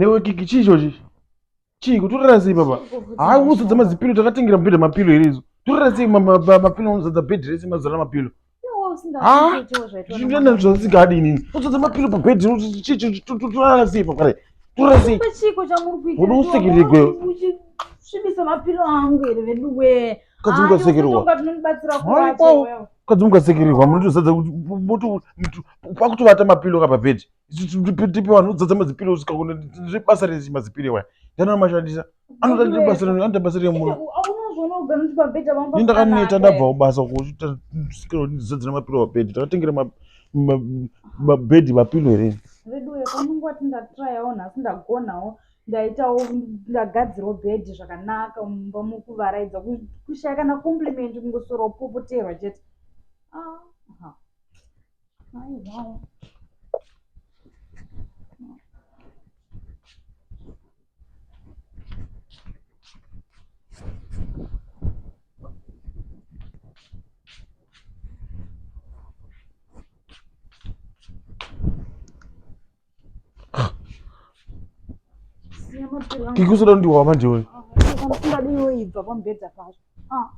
Newe Kiki chii ichochi? Chii kutorara sei baba? Hayi uzadza mazipilo takatengera mubhedha mapilo here izvo? Torara sei mapilo unozadza bhedhi rese mazara mapilo? Ah, zvinoenda zvasingadi inini. Uzadza mapilo pabhedhi chii torara sei papa? Torara sei? Chiiko chamuri kuita? Unoda usekererwe. Svibisa mapilo angu here veduwe. Kadzi mukasekererwa. Kadzi mukasekererwa munotozadza pakutovata mapilo ka pabhedhi. Tipe vanhu udzadza mazipilo usvika kuno zvebasa rese mazipilo iwaya. Ndani anomashandisa? Anoda basa rei? Anoda basa rei muno? Ini ndakaneta ndabva kubasa kusvikira ndizadzira mapilo pabhedhi. Takatengera mabhedhi mapilo here? Veduwe panongoti ndatrayawo nhasi ndagonawo ndaitawo ndagadzirawo bhedhi zvakanaka mumba mukuvaraidza kushaya kana compliment kungoswera upopoterwa chete. Ah, aiwawo. Kiki usoda kundiwa manje wewe. Usingadi iwe ibva pamubhedha pacho. Ah.